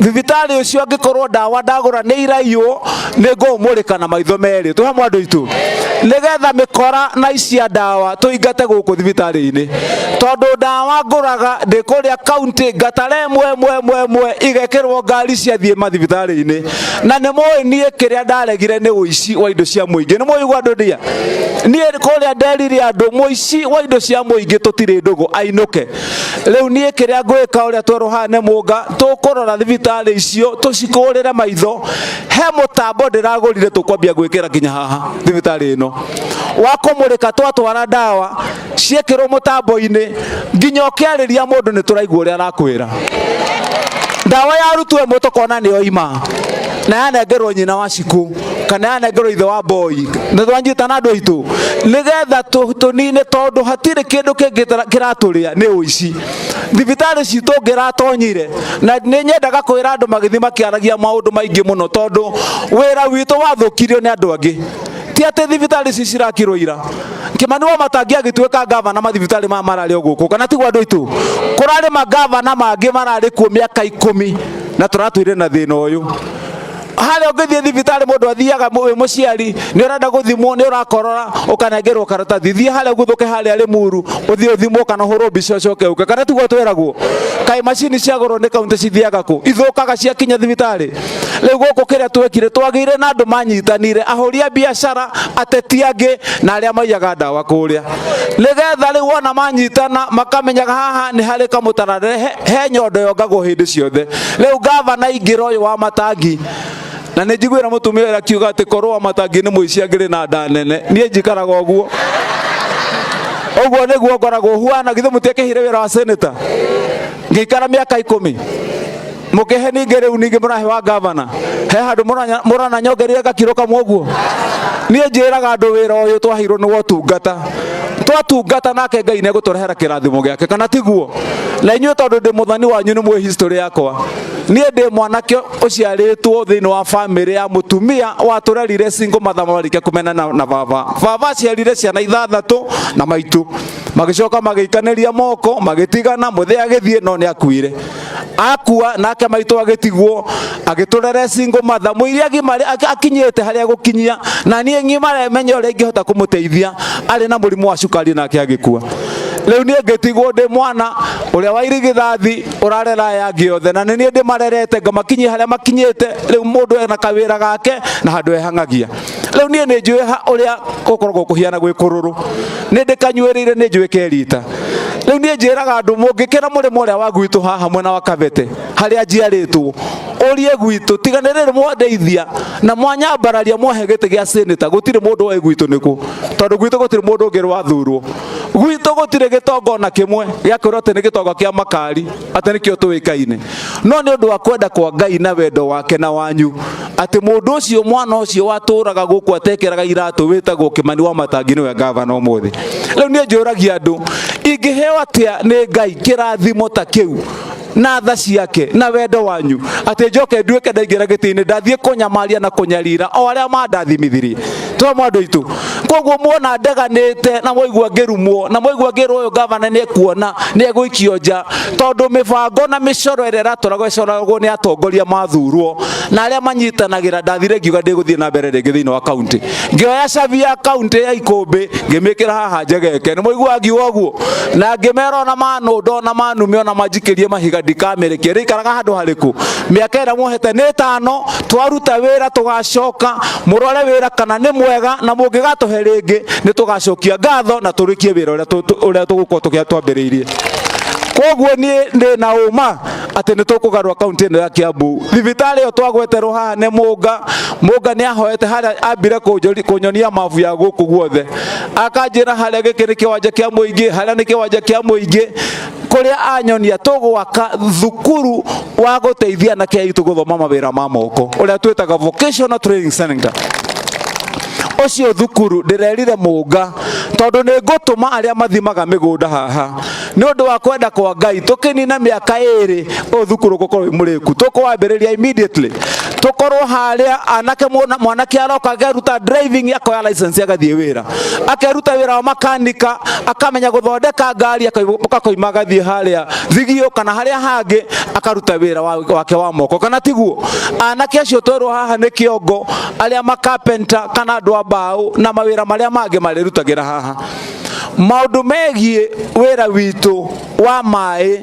Thibitarĩ ũcio angĩkorwo ndawa ndagũra nĩ iraiywo, nĩ ngũũmũrĩka na maitho merĩ. Twĩ hamwe andũ aitũ? Nĩgetha mĩkora na icia ndawa tũingate gũkũ thibitarĩ-inĩ, tondũ ndawa ngũraga ndĩ kũrĩa kaunti ngatara ĩmwe ĩmwe ĩmwe ĩmwe igekĩrwo ngari ciathiĩ mathibitarĩ-inĩ. Na nĩ mũĩ niĩ kĩrĩa ndaregire nĩ ũici wa indo cia mũingĩ. Nĩ mũĩ ũguo andũ ndia? Niĩ kũrĩa nderire andũ mũici wa indo cia mũingĩ tũtirĩ ndũgũ, ainũke. Rĩu niĩ kĩrĩa ngwĩka, ũrĩa twerwo haha nĩ mũnga, tũkũrora thibitarĩ icio tũcikũrĩre maitho. He mũtambo ndĩragũrire tũkwambia gwĩkĩra nginya haha thibitarĩ ĩno wa kũmũrĩka, twatwara ndawa ciĩkĩrwo mũtambo-inĩ, nginya ũkĩarĩria mũndũ nĩ tũraigua ũrĩa arakwĩra. Ndawa yarutwo ĩmwe tũkona nĩyo ima na yanengerwo nyina wa cikũ kana yanengerwo ithe wa mboi. Nĩ twanyitana andũ aitũ? Nĩgetha tũnine, tondũ hatirĩ kĩndũ kĩngĩ kĩratũrĩa nĩ ũici. Thibitarĩ citũ ngĩratonyire, na nĩ nyendaga kwĩra andũ magĩthiĩ makĩaragia maũndũ maingĩ mũno, tondũ wĩra witũ wathũkirio nĩ andũ angĩ. Ti atĩ thibitarĩ ici cirakirwo ira. Kĩmani wa Matangi agĩtuĩka gavana, mathibitarĩ maya mararĩ o gũkũ, kana tiguo andũ aitũ? Kũrarĩ magavana mangĩ mararĩ kuo mĩaka 10 na tũratũire na thĩna ũyũ. Harĩa ũngĩthiĩ thibitarĩ, mũndũ athiaga wĩ mũciari nĩ ũrenda gũthimwo, nĩ ũrakorora, ũkanengerwo karatathi, thiĩ harĩa ũguthũke harĩa Limuru, ũthiĩ ũthimwo kana ũhũrwo mbica ũcoke ũke, kana tiguo tweragwo? Kaĩ macini cia goro nĩ kaunti cithiaga kũ? Ithũkaga ciakinya thibitarĩ. Rĩu gũkũ kĩrĩa twekire, twagĩire na andũ manyitanire, ahũri a biacara, ateti angĩ na arĩa maiyaga ndawa kũrĩa, nĩgetha rĩu wona manyitana makamenyaga haha nĩ harĩ kamũtararĩre, he nyondo yongagwo hĩndĩ ciothe. Rĩu gavana ingĩra ũyũ wa Matangi, na nĩ njiguĩra mũtumia ũyũ akiuga atĩ korwo wa Matangi nĩ mũici angĩrĩ na nda nene. Niĩ njikaraga ũguo ũguo, nĩguo ngoragwo huana. Githĩ mũtiakĩhire wĩra wa seneta ngĩikara mĩaka 10, mũkĩhe ningĩ rĩu ningĩ mũrahe wa gavana? He handũ mũrona nyongerire gakiro kamwe ũguo. Niĩ njĩraga andũ wĩra ũyũ twaheirwo nĩ wotungata, twatungata nake Ngai nĩ egũtũrehera kĩrathimo gĩake, kana tiguo? Na inyuĩ, tondũ ndĩ mũthani wanyu, nĩ mwĩ history yakwa. Niĩ ndĩ mwanake ũciarĩtwo thĩinĩ wa famĩlĩ ya mũtumia watũrerire single mother marĩkia kũmena na baba. Baba aciarire ciana ithathatũ na maitũ, magĩcoka magĩikanĩria moko magĩtigana, mũthee agĩthiĩ no nĩ akuire. Akua nake maitũ agĩtigwo agĩtũrere single mother mũiria agimare akinyĩte harĩa gũkinyia, na niĩ ng'imare menye ũrĩa ingĩhota kũmũteithia, arĩ na mũrimũ wa cukari, nake agĩkua. Rĩu niĩ ngĩtigwo ndĩ mwana ũrĩa wa irigithathi ũrarera aya angĩ othe, na nĩ niĩ ndĩmarerete ngamakinyia harĩa makinyĩte. Rĩu mũndũ ena kawĩra gake na handũ ehang'agia. Rĩu niĩ nĩ njũĩ ũrĩa gũkoragwo kũhiana gwĩ kũrũrũ, nĩ ndĩkanyuĩrĩire, nĩ njũĩ kerita. Rĩu niĩ njĩraga andũ, mũngĩkĩra mũrĩmo ũrĩa wa gwitũ haha mwena wa Kabete harĩa njiarĩtwo, ũrie gwitũ, tiga nĩ rĩrĩ mwandeithia na mwanyambararia mwahe gĩtĩ gĩa seneta, gũtirĩ mũndũ oĩ gwitũ nĩkũ, tondũ gwitũ gũtirĩ mũndũ ũngĩ wathurwo. Gwitũ gũtirĩ gĩtonga ona kĩmwe gĩa kwĩrwo atĩ nĩ gĩtonga kĩa makari, atĩ nĩkĩo tũĩkaine. No nĩ ũndũ wa kwenda kwa Ngai na wendo wake na wanyu, atĩ mũndũ ũcio, mwana ũcio watũraga gũkũ atekĩraga iratũ, wĩtagwo Kĩmani wa Matangi, nĩwe gavana ũmũthĩ. Rĩu niĩ njũragia andũ, ingĩheo atĩa nĩ Ngai kĩrathimo ta kĩu na tha ciake na wendo wanyu, atĩ njoke nduĩke ndaingĩra gĩtĩ-inĩ ndathiĩ kũnyamaria na kũnyarira o arĩa mandathimithirie? Twamwe andũ aitũ, koguo muona ndeganĩte na mwaigua ngĩrumwo na mwaigua ngĩrwo ũyũ gavana nĩ ekuona nĩ egũikio nja, tondũ mĩbango na mĩcoro ĩrĩa ĩratwaragwo ĩcoragwo nĩ atongoria mathurwo na arĩa manyitanagĩra. Ndathire ngiuga ndĩgũthiĩ na mbere rĩngĩ thĩinĩ wa kaunti, ngĩoya cabi ya kaunti ya Ikũmbĩ ngĩmĩkĩra haha njegeke. Nĩ mũiguaga ngiuga ũguo, na ngĩmera ona manũnda, ona manume, ona manjikĩrie mahiga, ndikamĩrĩkia. Rĩikaraga handũ harĩkũ? Mĩaka ĩrĩa muohete nĩ ĩtano, twaruta wĩra tũgacoka mũrore wĩra kana nĩ mwega, na mũngĩgatũhe rĩngĩ nĩ tũgacokia ngatho na tũrĩkie wĩra ũrĩa ũrĩa tũgũkorwo twambĩrĩirie. Koguo niĩ ndĩ na ũma atĩ nĩ tũkũgarũra kaunti ĩno ya Kiambu. Thibitarĩ ĩyo twagweterwo haha nĩ Mũnga, Mũnga nĩ ahoete harĩa ambire kũnyonia mabu ya gũkũ guothe, akanjĩra harĩa gĩkĩ nĩ kĩwanja kĩa mũingĩ, harĩa nĩ kĩwanja kĩa mũingĩ, kũrĩa anyonia tũgwaka thukuru wa gũteithia anake aitũ gũthoma mawĩra ma moko, ũrĩa twĩtaga vocational training center. Ũcio thukuru ndĩrerire Mũnga, tondũ nĩ ngũtũma arĩa mathimaga mĩgũnda haha, nĩ ũndũ wa kwenda kwa Ngai tũkĩnina mĩaka 2 ũyũ thukuru ũgũkorwo wĩ mũrĩku, tũkũwambĩrĩria immediately. Tũkorwo harĩa anake, mwanake aroka akeruta driving, akoya license, agathiĩ wĩra, akeruta wĩra wa makanika, akamenya gũthondeka ngari, akauma agathiĩ harĩa thigio kana harĩa hangĩ akaruta wĩra wake wa moko. Kana tiguo? Anake acio twerwo haha nĩ kĩongo, arĩa makapenta kana andũ a mbaũ na mawĩra marĩa mangĩ marĩrutagĩra haha. Maũndũ megiĩ wĩra witũ wa maĩ,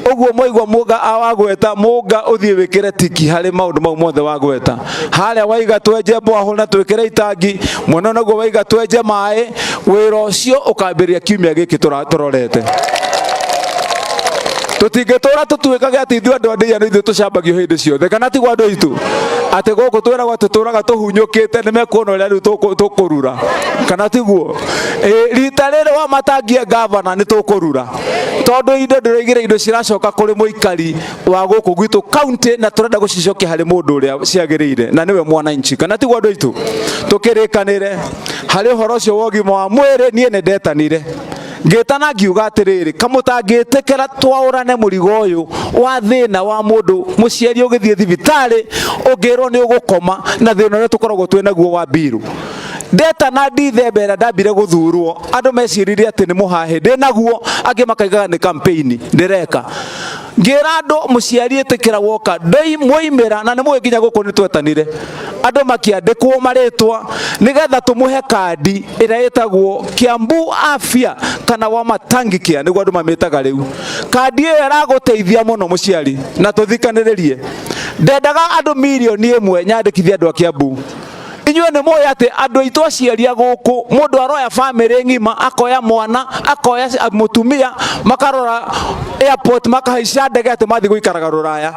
ũguo mwaigua Mũnga awagweta, Mũnga ũthiĩ wĩkĩre tiki harĩ maũndũ mau mothe wagweta harĩa. Waiga twenje borehole na twĩkĩre itangi mwena, naguo waiga twenje maĩ. Wĩra ũcio ũkambĩrĩria kiumia gĩkĩ tũrorete. Tũtingĩtũra tũtuĩkage atĩ ithuĩ andũ a ndĩia nĩ ithuĩ tũcambagio hĩndĩ ciothe. Kana tiguo, andũ aitũ? Atĩ gũkũ twĩragwo atĩ tũraga tũhunyũkĩte, nĩ mekuona ũrĩa rĩu tũkũrura. Kana tiguo? Rita rĩrĩ wamatangie gavana nĩ tũkũrura, tondũ indo ndĩroigire indo ciracoka kũrĩ mũikari wa gũkũ gwitũ kaunti, na tũrenda gũcicokia harĩ mũndũ ũrĩa ciagĩrĩire, na nĩwe mwananchi. Kana tiguo, andũ aitũ? Tũkĩrĩkanĩre harĩ ũhoro ũcio wa ũgima wa mwĩrĩ, niĩ nĩ ndetanire, ngĩtana ngiuga atĩrĩrĩ, kamũtangĩtĩkĩra twaũrane mũrigo ũyũ wa thĩna wa mũndũ mũciari ũgĩthiĩ thibitarĩ ũngĩrwo nĩ ũgũkoma, na thĩna ũrĩa tũkoragwo twĩ naguo wa mbiru. Ndetana Dithemba ĩrĩa ndambire gũthurwo, andũ meciririe atĩ nĩ mũhahĩ ndĩ naguo, angĩ makaigaga nĩ campaign ndĩreka. Ngĩra andũ, mũciari ĩtĩkĩra woka ndoi mwoimĩra, na nĩ mũĩ nginya gũkũ nĩ twetanire andũ makĩandĩkwo marĩtwa nĩgetha tũmũhe kandi ĩrĩa ĩtagwo Kiambu Afya kana Wamatangi Care, nĩguo andũ mamĩtaga rĩu. Kandi ĩyo ĩragũteithia mũno mũciari, na tũthikanĩrĩrie. Ndendaga andũ 1 million nyandĩkithie andũ a Kiambu. Inyuĩ nĩ mũĩ atĩ andũ aitũ aciari a gũkũ, mũndũ aroya bamĩrĩ ng'ima, akoya mwana, akoya mũtumia, makarora airport, makahaica ndege atĩ mathiĩ gũikaraga rũraya.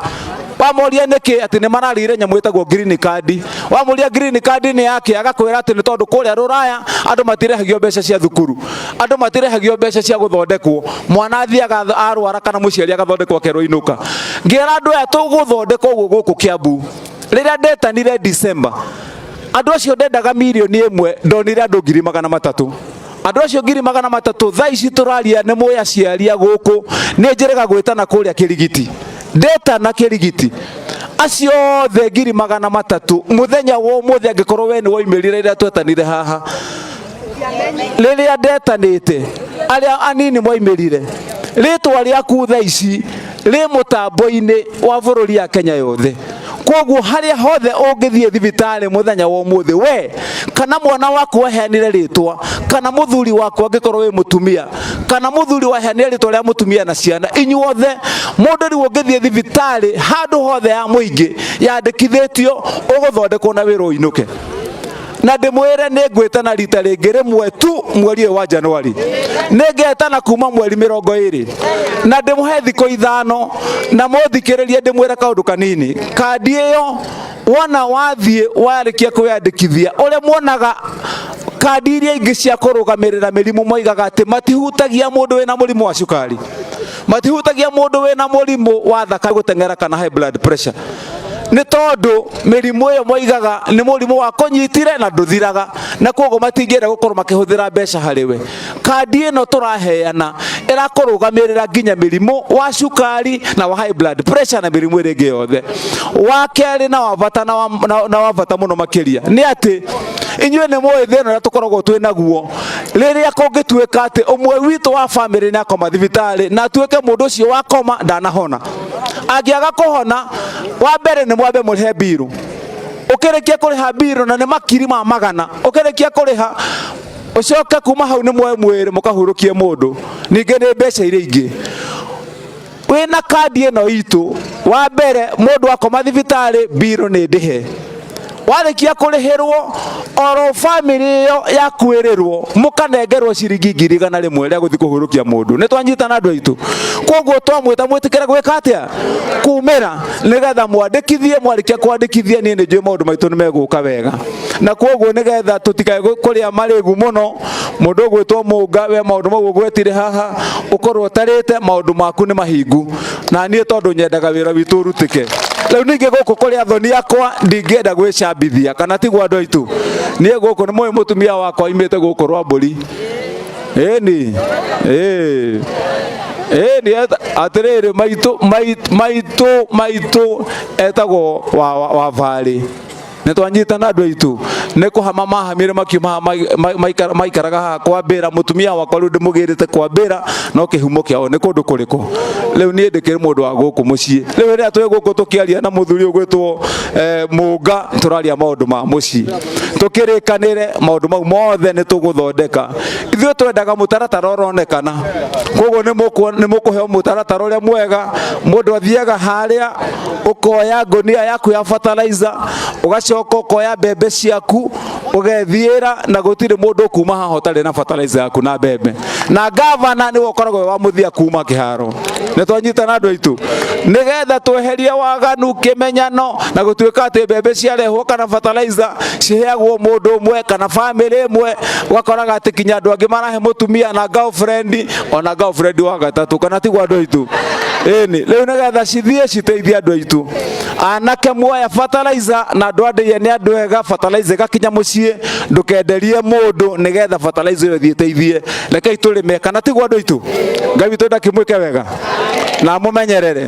Wamoria nĩkĩ, atĩ nĩ mararĩire nyamũ ĩtagwo green card. Wamoria green card nĩ yake, agakwĩra atĩ nĩ tondũ kũrĩa rũraya andũ matirĩhagio mbeca cia thukuru, andũ matirĩhagio mbeca cia gũthondekwo, mwana athiaga arwara kana mũciari agathondekwo akerwo inũka. Ngĩra andũ aya tũgũthondeka ũguo gũkũ Kiambu. Rĩrĩa ndetanire December, andũ acio ndendaga 1 million, ndonire andũ 300,000. Andũ acio 300,000 thaa ici tũraria nĩ mũĩ aciari a gũkũ. Nĩ njĩrĩga gwĩtana kũrĩa Kĩrigiti, ndetana Kĩrigiti, acio othe 300,000 mũthenya wa ũmũthĩ, angĩkorwo we nĩ woimĩrire rĩrĩa twetanire haha, rĩrĩa ndetanĩte, arĩa anini mwaimĩrire, rĩtwa rĩaku thaa ici rĩ mũtambo-inĩ wa bũrũri ya Kenya yothe. Koguo harĩa hothe ũngĩthiĩ thibitarĩ mũthenya wa ũmũthĩ, we kana mwana waku waheanire rĩtwa, kana mũthuri waku angĩkorwo wĩ mũtumia, kana mũthuri waheanire rĩtwa rĩa mũtumia na ciana, inyuothe mũndũ rĩu ũngĩthiĩ thibitarĩ handũ hothe ya mũingĩ yandĩkithĩtio, ũgũthondekwo na wĩrwo ũinũke. Na ndĩmwĩre nĩ ngwĩtana rita rĩngĩ rĩmwe tu mweri ũyũ wa Januari. Nĩ ngetana kuma mweri 20 na ndĩmũhe thikũ 5, na mũthikĩrĩrie ndĩmwĩre kaũndũ kanini. Kandi ĩyo wona wathiĩ warĩkia kwĩyandĩkithia, ũrĩa muonaga kandi iria ingĩ cia kũrũgamĩrĩra mĩrimũ, moigaga atĩ matihutagia mũndũ wĩna mũrimũ wa cukari, matihutagia mũndũ wĩna mũrimũ wa thakame gũteng'era kana high blood pressure, nĩ tondũ mĩrimũ ĩyo moigaga nĩ mũrimũ wa kũnyitire na ndũthiraga, na koguo matingĩenda gũkorwo makĩhũthĩra mbeca harĩ we. Kandi ĩno tũraheana ĩrakũrũgamĩrĩra nginya mĩrimũ wa cukari na wa high blood pressure na mĩrimũ ĩrĩa ĩngĩ yothe. Wa kerĩ na wa bata na wa bata mũno makĩria nĩ atĩ inyuĩ nĩ mũĩ thĩna ũrĩa tũkoragwo twĩ naguo rĩrĩa kũngĩtuĩka atĩ ũmwe witũ wa bamĩrĩ nĩ akoma thibitarĩ, na atuĩke mũndũ ũcio wakoma ndanahona. Angĩaga kũhona, wa mbere nĩ mwambe mũrĩhe mbirũ. Ũkĩrĩkia kũrĩha mbirũ, na nĩ makiri ma magana, ũkĩrĩkia kũrĩha, ũcoke kuma hau nĩ muoe mwĩrĩ mũkahurũkie mũndũ, ningĩ nĩ mbeca iria ingĩ. Wĩna kandi ĩno itũ, wa mbere mũndũ akoma thibitarĩ mbirũ nĩ ndĩhe. Warĩkia kũrĩhĩrwo, oro bamĩrĩ ĩyo yakuĩrĩrwo mũkanengerwo ciringi 100,000 rĩa gũthiĩ kũhurũkia mũndũ. Nĩ twanyitana, andũ aitũ? Koguo twamwĩta mwĩtĩkĩre gwĩka atĩa? Kumĩra nĩgetha mwandĩkithie. Mwarĩkia kwandĩkithia, niĩ nĩ njũĩ maũndũ maitũ nĩ megũka wega. Na koguo nĩgetha tũtikae kũrĩa marĩgu mũno, mũndũ ũgwĩtwo Mũnga, we maũndũ mau ũgwetire haha ũkorwo ũtarĩte maũndũ maku nĩ mahingu. Na niĩ tondũ nyendaga wĩra witũ ũrutĩke. Rĩu ningĩ gũkũ kũrĩ athoni akwa, ndingĩenda gwĩcambithia. Kana tiguo, andũ aitũ? Niĩ gũkũ nĩ mũĩ mũtumia wakwa imĩte gũkũ Rwambũri. Ĩni ĩĩ. Ĩni atĩrĩrĩ, maitũ maitũ maitũ etagwo wa wa Barĩ. Nĩ twanyitana andũ aitũ, nĩ kũhama mahamire makiuma haha maikaraga haha kwambĩra. Mũtumia wakwa rĩu ndĩmũgĩrĩte kwambĩra, no kĩhumo kĩao nĩ kũndũ kũrĩkũ? Rĩu niĩ ndĩkĩrĩ mũndũ wa gũkũ mũciĩ. Rĩu rĩrĩa twĩ gũkũ tũkĩaria na mũthuri ũgwĩtwo Mũnga, tũraria maũndũ ma mũciĩ, tũkĩrĩkanĩre maũndũ mau mothe nĩ tũgũthondeka. Ithuĩ twendaga mũtaratara ũronekana, koguo nĩ mũkũheo mũtaratara ũrĩa mwega. Mũndũ athiaga harĩa ũkoya ngũnia yaku ya fertilizer, ũgacoka ũkoya mbembe ciaku ũgethiĩra, na gũtirĩ mũndũ ũkuma haha ũtarĩ na fertilizer yaku na mbembe. Na gavana nĩwe ũkoragwo wĩ wa mũthia kuma kĩharo. Nĩ twanyitana andũ aitũ, nĩgetha tweherie waganu, kĩmenyano, na gũtuĩka atĩ mbembe ciarehwo kana fertilizer ciheagwo mũndũ ũmwe kana bamĩrĩ ĩmwe, ũgakoraga atĩ kinya andũ angĩ marahe mũtumia na girlfriend, ona girlfriend wa gatatũ, kana tiguo andũ aitũ? Ĩni, rĩu nĩgetha cithiĩ citeithie andũ aitũ. Anake muoya fertilizer na andũ a ndĩie nĩ andũ ega, fertilizer ĩgakinya mũciĩ, ndũkenderie mũndũ, nĩgetha fertilizer ĩyo ĩthiĩ ĩteithie. Rekei tũrĩme, kana tiguo andũ aitũ? Ngai witũ ndakĩmwĩke wega na amũmenyerere.